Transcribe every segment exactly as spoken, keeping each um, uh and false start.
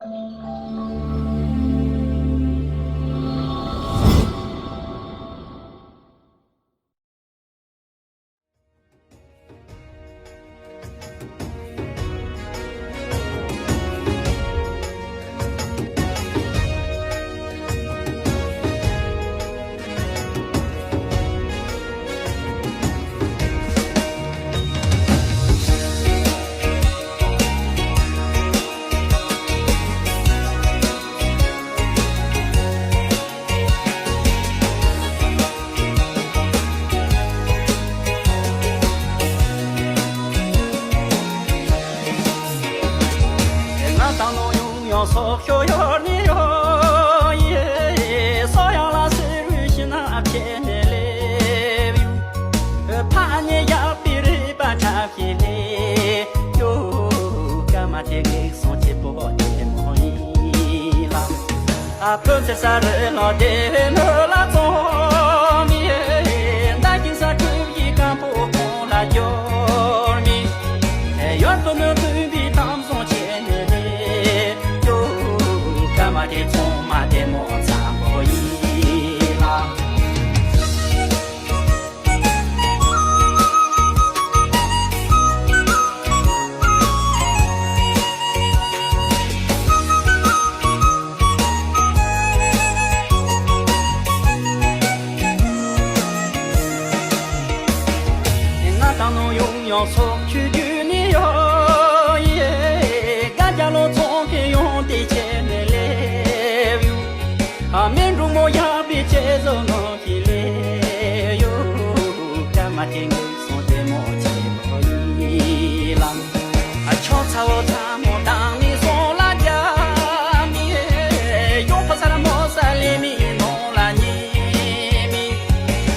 ང་དང་ནོ་ཡོང་ཡོང་སོག་ཤོ་ཡོར་ནི་ཡོ་ཡེ། སོ་ཡང་ལ་སེ་རུ་ཤི་ན་ཨ་ཕྱེ་ནེ་ལེ་ཡུ། ཕ་ཉེ་ཡག་པི་རི་པ་ཁྲ་ཤི་ལེ་ཡོ། ཀ་མ་ཏེ་ངེག་སོང་ཆེ་པོ་ཏེ་མོ་ཡིན་ལ། ཨ་ཕོ་ཚེ་ས་རེ་ལོ་དེ་ནོ་ལ་ཙོ་མི་ཡེ། ད་ཀིན་ས་ཁུ་ཡི་ཀམ་པོ་ཁོང་ལ་ཡོར་མི། ཡོར་པོ་ནོ་ཏུ་བི་ཏམ་སོང་ཆེ་ནེ་ལེ་ཡོ། ཀ་མ་ཏེ་ཚོང་མ་དེ་མོ་ཚ་མོ་ཡིན་ལ། ང་དང་ནོ་ཡོང་ཡོང་སོག་ཆུ་རྒྱུ་ནི་ཡོ་ཡེ། ཀ་ཅ་ལོ་ཚོང་ཁེ་ཡོང་དེ་ཆེ་ནེ་ལེ་ཡུ། ཨ་མེ་འབྲུག་མོ་ཡག་པི་ཆེ་ཟོ་ནོ་ཁི་ལེ་ཡོ། ཀ་མ་ཏེ་ངེ་སོང་དེ་མོ་ཆེ་མོ་ཡིན་ལ། ཨ་ཆོ་ཚ་བོ་ཚ་མོ་དང་ནི་སོང་ལ་རྒྱ་མི། ཡོང་ཕ་ས་ར་མོ་ས་ལེ་མི་ནོ་ལ་ཉེ་མི།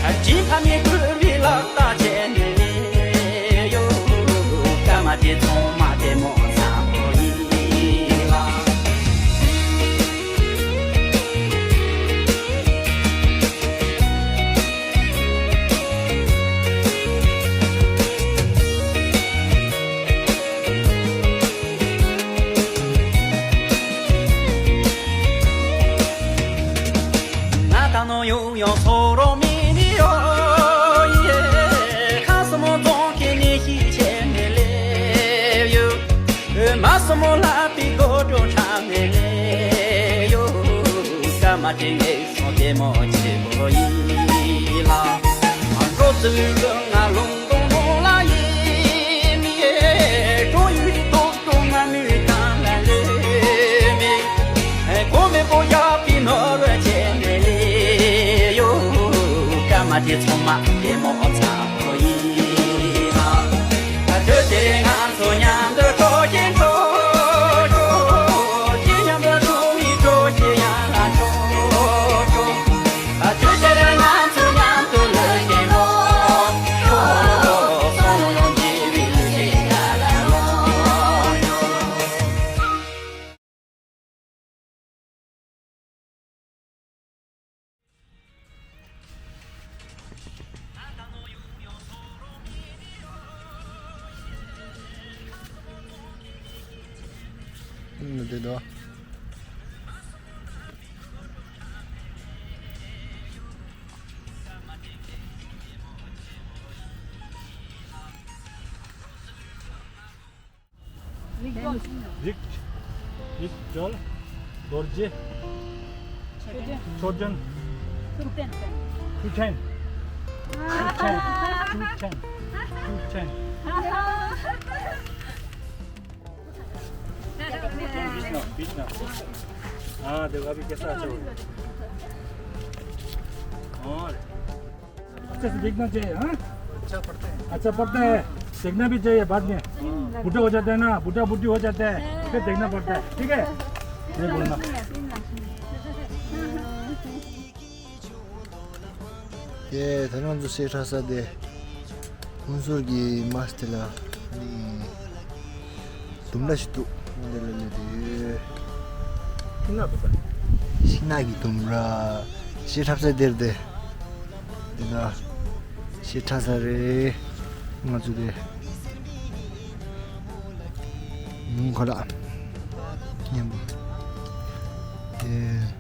ཨ་ཅི་ཕ་མི་ཀུར་བི་ལག་ད་ཆེ་ནེ་ལེ་ཡོ། ཀ་མ་ཏེ་ཚོང་མ་དེ་མོ་ཚ་མོ་ཡིན་ལ། ང་དང་ནོ་ཡོང་ཡོང་སོ་རོ་མི་ནི་ཡོ་ཡེ། ཁ་སོ་མོ་རྫོང་ཁེ་ནེ་ཤི་ཆེ་ནེ་ལེ་ཡོ། མ་སོ་མོ་ལ་པི་གོ་ཏོ་ཁྲ་ནེ་ལེ་ཡོ། ཀ་མ་ཏེ་ངེ་སོང་དེ་མོ་ཆེ་མོ་ཡིན་ལ། འགྲོ་ཙི་ལུ་ང་ལུང་སྟོང་ལོང་ལ་ཡིན་མི་ཡེ། འགྲོ་ཡུལ་ཏོག་ཏོ་ང་མི་གང་ལ་ལེ་མི། གོ་མེ་པོ་ཡག་པི་ནོར་བ་ཆེ་ནེ་ལེ་ཡོ། ཀ་མ་ཏེ་ཚོང་མ་དེ་མོ་ཚ་པོ་ཡིན་ལ། ཨ་དེ་དེ་ང་ཚོ་མཉམ་དུ་འགྲོ་གིན་འགྲོ་འགྲོ། ཅི་མཉམ་དུ་འགྲོ་མི་འགྲོ་ཅི་ཡང་ལ་འགྲོ་འགྲོ། ཨ་དེ་དེ་ང་ཚོ་མཉམ་དུ་ལོས་གིན་འགྲོ་འགྲོ། སོང་ཡོང་གི་རི་ལུས་ཀྱི་ཡ་ལ་ལོ་ཡོ། ཨུམ། འདི་དོ། རིག་འཛོལ། རིག་འཛོལ། རྡོ་རྗེ། མཆོད་སྦྱིན། མཆོད་སྦྱིན། ཐུགས་རྟེན། ཐུགས་རྟེན། ཐུགས་རྟེན། ཐུགས་རྟེན། ཐུགས་རྟེན། ཨ་དེ་བ་བི་ཀེ་ས་ཆོ། ཨོ་རེ། अच्छे से देखना चाहिए, हाँ? अच्छा पढ़ते हैं। अच्छा पढ़ते हैं। देखना भी चाहिए बाद में। बूढ़ा हो जाते हैं ना, बूढ़ा बूढ़ी हो जाते हैं, फिर देखना पड़ता है, ठीक है? ये बोलना। དེ་ད་ང་ཚོ་སེ་ཁྲ་ས་དེ་ཧུན་སུར་གྱི་མ་སི་དེ་ལ་ནི་ལྡུམ་ར་ཞིག་འདུག་འདི་ལ་ལས་དེ་ཤིང་ནགས་འདུག་པ། ཤིང་ནགས་ཀྱི་ལྡུམ་ར། ཤེས་ཁྲབ་ས་དེར་དེ་དེ་ལ་ཤེས་ཁྲ་ས་རེད། ང་ཚོ་དེ་མུང་ཁ་ལག་མཉམ་པོ། ཨེ།